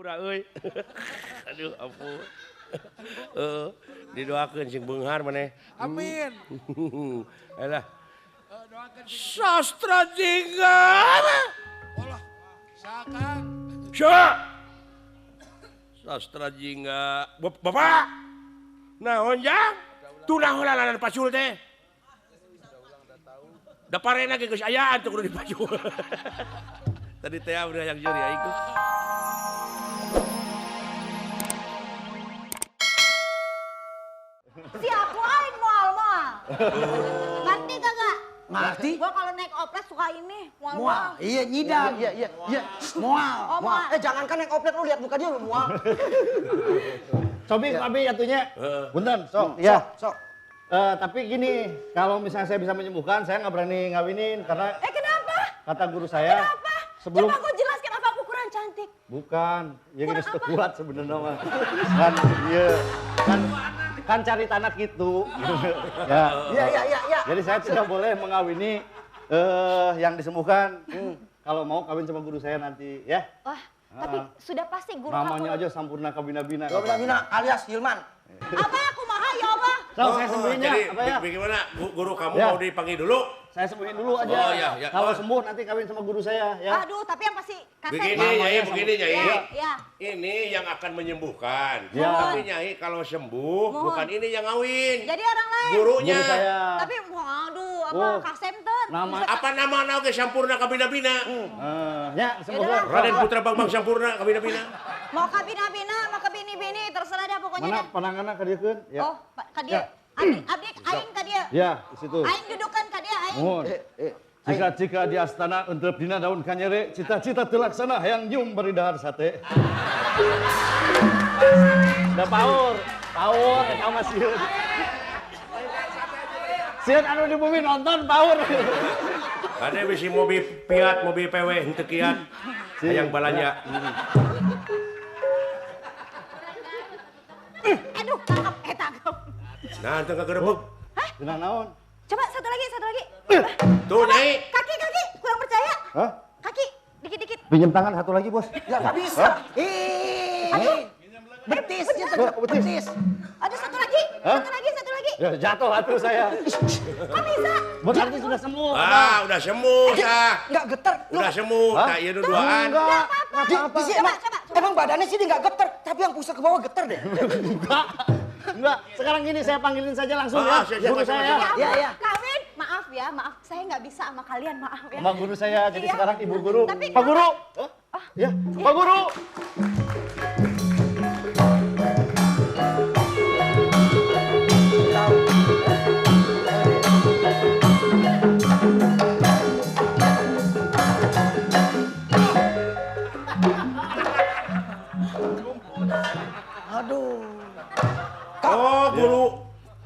Hampura euy. Aduh ampun. Heeh, didoakeun sing beunghar maneh. Amin. Alah. Sastra Jingga. Olah, sakang. Sastra Jingga. Bapak. Naon jang? Tunah heula lanan pacul teh. Da parena ge geus ayaan teu kudu dipacul. Tadi teh udah yang juri aing. Si aku aing mual-mual. Ngerti kagak? Ngerti. Gua kalau naik oplek suka ini, mual-mual. Iya, nyidam. Iya, iya, iya. Mual. Oh, mual. Eh, jangankan naik oplek lu lihat muka dia lu mual. Cobi, abi atunya. Punten, sok. Ya, sok. Tapi gini, kalau misalnya saya bisa menyembuhkan, saya nggak berani ngawinin karena kenapa? Kata guru saya. Kenapa? Sebelum coba aku jelaskan apa aku kurang cantik. Bukan, ya gini kuat sebenarnya mah. Kan iya, kan cari tanah gitu. Ya. Iya, iya, iya, iya. Jadi saya tidak boleh mengawini yang disembuhkan. Kalau mau kawin sama guru saya nanti, ya. Wah, tapi sudah pasti guru namanya aja Sampurna Kabina-bina. Kabina-bina alias Hilman. Apa aku maha ya, apa? So, saya sembuhinnya, jadi, apa ya? Bagaimana guru kamu ya. Mau dipanggil dulu? Saya sembuhin dulu aja. Oh, ya, ya. Kalau sembuh nanti kawin sama guru saya, ya. Aduh, tapi yang pasti kasar. Begini, Nyai, begini, Nyai. Ya, ya. Ini yang akan menyembuhkan. Ya. Tapi Nyai kalau sembuh, mohon. Bukan ini yang ngawin. Jadi orang lain. Gurunya. Guru saya. Tapi waduh, apa kasem ter. Nama apa nama oge Sampurna Kabina-bina? Ya, sembuh. Raden Putra Bambang Sampurna Kabina-bina. Mau kabina-bina, mau kebini-bini, terserah dah pokoknya. Mana pananganna ka dieu keun? Ya. Oh, ka dieu. Abdi, abdi aing ka dieu. Ya, di situ. Aing dudukan ka dieu aing. Mohon. Jika-jika di astana entrep dina daun kanyere, cita-cita telaksana hayang nyium bari dahar sate. Da paur, paur eta mah sieun. Sieun anu di bumi nonton paur. Kade bisi mobil Fiat, mobil PW henteu kiat. Hayang balanja. Aduh, tangkap, tangkap. Nah, teu kagerebek. Hah? Cenah naon? Coba satu lagi, satu lagi. Tuh, Nyai. Kaki, kaki, kurang percaya. Hah? Kaki, dikit-dikit. Pinjam tangan satu lagi, Bos. Ya, nggak bisa. Ih. Aduh. Betis, betis. Aduh, satu lagi. Hah? Satu lagi, satu lagi. Ya, jatuh atuh saya. Kok bisa? Berarti sudah sembuh. Ah, udah sembuh, sah. Nggak getar. Udah sembuh, tak ieu duaan. Enggak. Coba, coba. Emang badannya sih dia nggak getar, tapi yang pusat ke bawah getar deh. Enggak. Enggak, sekarang gini saya panggilin saja langsung ya. Guru saya. Iya, iya. Kawin, maaf ya, maaf. Saya nggak bisa sama kalian, maaf ya. Sama guru saya, jadi iya. Sekarang ibu guru. Tapi, Pak Guru. Oh. Ya, Pak Guru. Aduh. Oh, guru.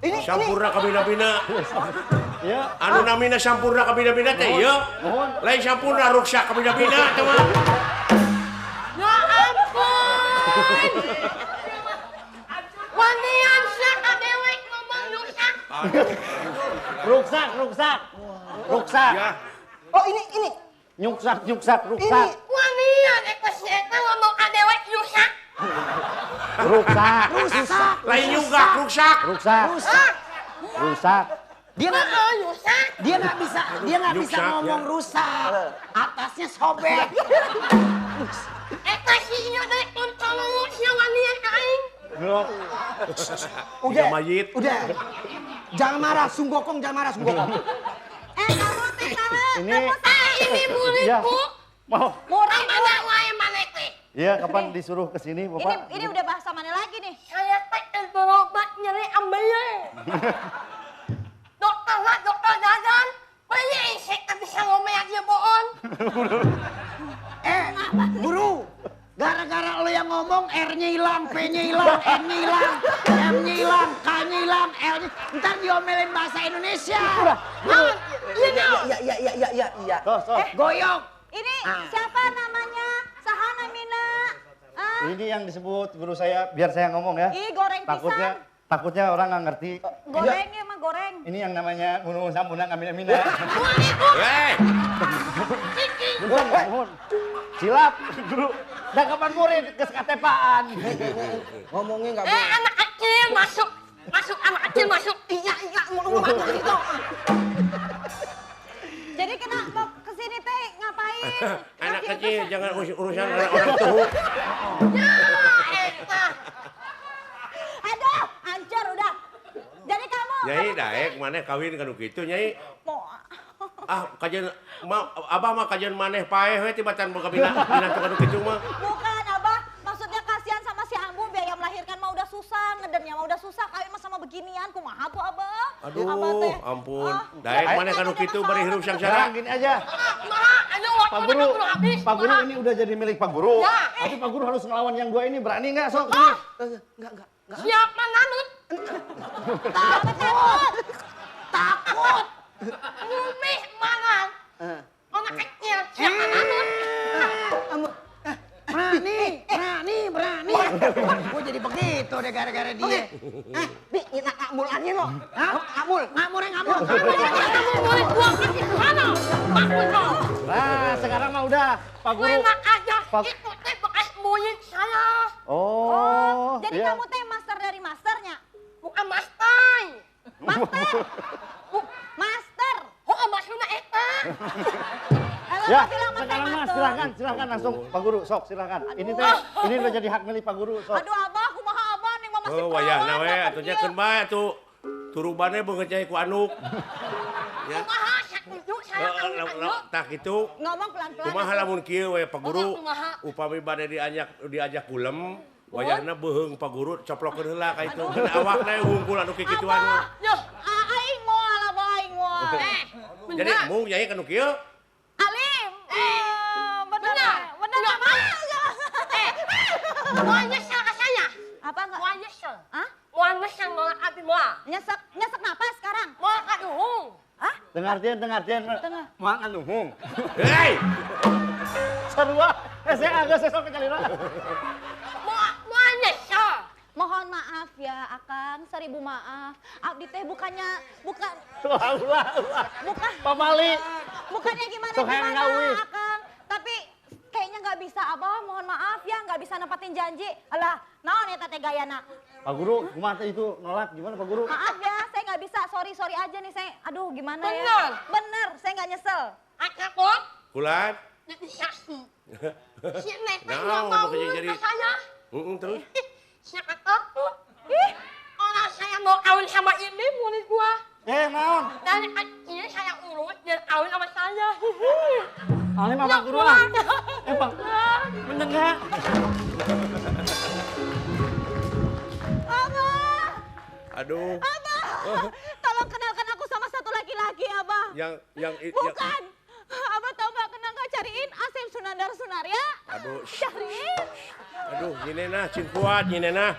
Ini Sampurna Kabina-bina. Ya. Anu namina Sampurna Kabina-bina teh ieu. Lain Sampurna ruksak Kabina-bina teh mah. Ya ampun. Wanian sak dewek ngomong ruksak. Ruksak, ruksak. Ruksak. Ya. Oh, ini. Nyuksak, nyuksak, ruksak. Ini. Wanian ek si eta ngomong adewek nyuksak. Ruksak. Rusak. Lain nyugak, ruksak. Ruksak. Rusak. Rusak. Dia nggak dia nggak bisa, dia nggak bisa ngomong ya. Rusak. Atasnya sobek. Eta si ieu deui kontol sia wanian aing. Udah. Mayit. Udah. Jangan marah, sunggokong, jangan marah, sunggokong. Kamu teh salah. Ini ini muridku. Mau. Murid mana wae maneh teh? Iya, kapan disuruh ke sini, Bapak? Ini udah bahasa mana lagi nih? Saya teh berobat nyeri ambeien. Dokter lah, dokter Dadan. Banyak saya bisa ngomong aja bohong. Guru, gara-gara lo yang ngomong R-nya hilang, P-nya hilang, N-nya hilang, M-nya hilang, K-nya hilang, L-nya. Ntar diomelin bahasa Indonesia. Iya, iya, iya, iya, iya. Goyok. Ini siapa namanya? Sahana Mina. Ini yang disebut guru saya, biar saya ngomong ya. Ih, goreng takutnya, pisan. Takutnya orang nggak ngerti. Goreng ya mah goreng. Ini yang namanya Gunung Sampurna Kabina-bina. Hei. Mohon, mohon. Silap, guru. Da kapan murid geus katepaan. Ngomongnya enggak boleh. Anak kecil masuk. Masuk anak kecil masuk. Iya, iya, ngomong masuk gitu. Jadi kenapa kesini teh ngapain? Anak kecil jangan urusan orang tua. Ya, eta. Aduh, hancur udah. Jadi kamu Nyai daek maneh kawin kanu kitu Nyai. Ah, kajian ma, abah mah kajian maneh paeh we tibatan boga binatu kanu kitu mah. Bukan, Abah. Maksudnya kasihan sama si Ambu, biaya melahirkan mah udah susah, ngedernya mah udah susah, kawin mah sama beginian kumaha tuh Abah? Aduh, Abah teh. Ampun. Ah, daek maneh kanu kitu bari hirup sangsara. Gini aja. Pak Guru, Pak Guru ini udah jadi milik Pak Guru. Ya. Tapi Pak Guru harus ngelawan yang dua ini, berani nggak sok? Ini. Enggak. Siapa nanut? Takut. Takut. Ngumih mangan. Anak kecil siapa nanut? Berani, berani, berani. Gue jadi begitu deh gara-gara dia. Bi, nak ngamul aja lo. Hah? Ngamul, ngamul, ngamul. Kamu boleh buang ke sana. Bagus lo. Nah, sekarang mah udah, Pak Guru. Enak aja, itu teh bekas murid saya. Oh, jadi iya. Kamu teh master dari masternya? Bukan master. Master? Master? Oh, maksudnya eta. Ya, sekarang mah silakan, silakan langsung Pak Guru, sok silakan. Ini teh, ini udah jadi hak milik Pak Guru, sok. Aduh Abah, kumaha Abah nih mah masih perawan. Oh, wayahna we atuh nya keun bae atuh. Turubane beungeut nyai ku anuk. Ya. Kumaha sakitu saya anu. Tah kitu. Ngomong pelan-pelan. Kumaha lamun kieu we Pak Guru? Upami bade diajak kulem, wayahna beuheung Pak Guru coplokeun heula ka itu. Awakna wungkul anu kikituan. Abah, aing moal Abah aing moal. Jadi mung nyai kanu kieu? Alim. Bener, bener. Mau nyesel ke saya? Apa enggak? Mau nyesel. Hah? Mau nyesel nolak abi moal. Nyesek, nyesek napas sekarang? Moal kaduhung. Hah? Dengartian, dengartian. Tengah. Moal kaduhung. Hei! Sarua, saya agak sesok kecalira. Moal nyesel. Mohon maaf ya, Akang, seribu maaf. Abdi teh bukannya, bukan. Ulah, ulah, ulah. Bukan. Pamali. Bukannya gimana, gimana, Akang. Tapi kayaknya nggak bisa, Abah. Mohon maaf ya, nggak bisa nepatin janji. Alah, naon eta teh gayana. Pak Guru, kumaha itu nolak gimana Pak Guru? Maaf ya, saya nggak bisa. Sorry, sorry aja nih saya. Aduh, gimana bener ya? Bener, saya nggak nyesel. Akang, Kulan. Jadi saksi. Si Neng nggak mau ke saya. Terus? Siapa takut? Ih, orang saya mau kawin sama ini murid gua. Naon? Dari kecil saya urus dan kawin sama saya. Alim sama guru ah. Bang, bener nggak? Abah. Aduh. Abah, tolong kenalkan aku sama satu laki-laki, Abah. Yang bukan. Abah tahu nggak kenal nggak cariin Asep Sunandar Sunarya? Aduh. Cariin. Aduh, gini nah, cing kuat, gini nah.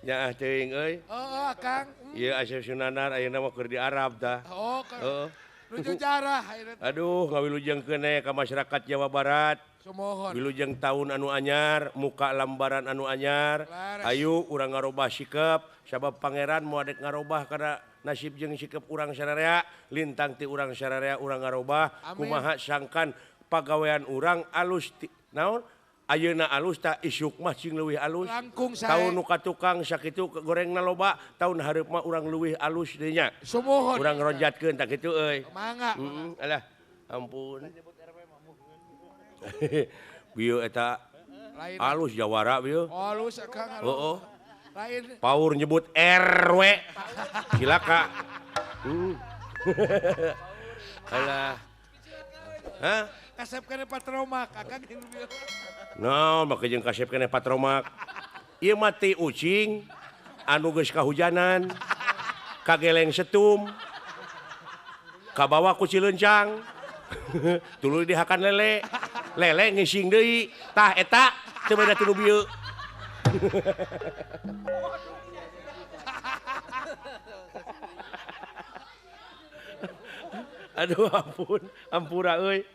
Ya, teuing euy. Heeh, Kang. Ieu Asep Sunandar ayeuna mah keur di Arab tah. Oh, heeh. Nuju jarah ayeuna. Aduh, ngawilujengkeun we ka masyarakat Jawa Barat. Sumohon. Wilujeng taun anu anyar, muka lambaran anu anyar. Ayo urang ngarobah sikep, sabab pangeran moal dek ngarobah kana nasib jeung sikep urang sararea, lintang ti urang sararea urang ngarobah, kumaha sangkan pagawean urang alus naon? Ayeuna alus ta isuk mah cing leuwih alus. Taun nu ka tukang sakitu gorengna loba, taun hareup mah urang leuwih alus deui nya. Sumuhun. Urang ronjatkeun tah kitu euy. Mangga. Heeh, alah ampun. Bieu eta alus jawara bieu. Alus Akang. Heeh. Lain. Paur nyebut RW. Cilaka. Alah. Hah? Kasep keneh patromak, Akang jeung bieu. Naon make jeung kasep keneh patromak. Ieu mah ti ucing anu geus kahujanan, kageleng setum, kabawa ku cilencang. Tuluy dihakan lele, lele ngising deui. Tah eta teu beda ti nu bieu. Aduh ampun, ampura euy.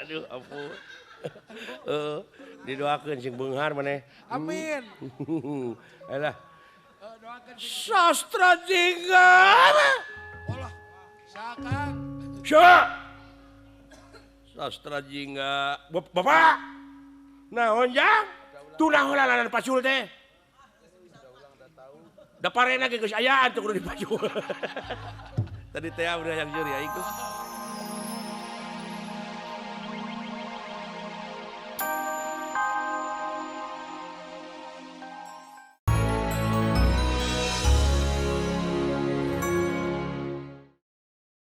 Aduh ampun. Didoakeun sing beunghar maneh. Amin. Alah. Sastra jingga. Olah, sakang. Sya. Sastra jingga. Bapak. Naon jang? Tunah heula lanan pacul teh. Da parena ge geus ayaan teu kudu dipacul. Tadi teh udah yang juri aing.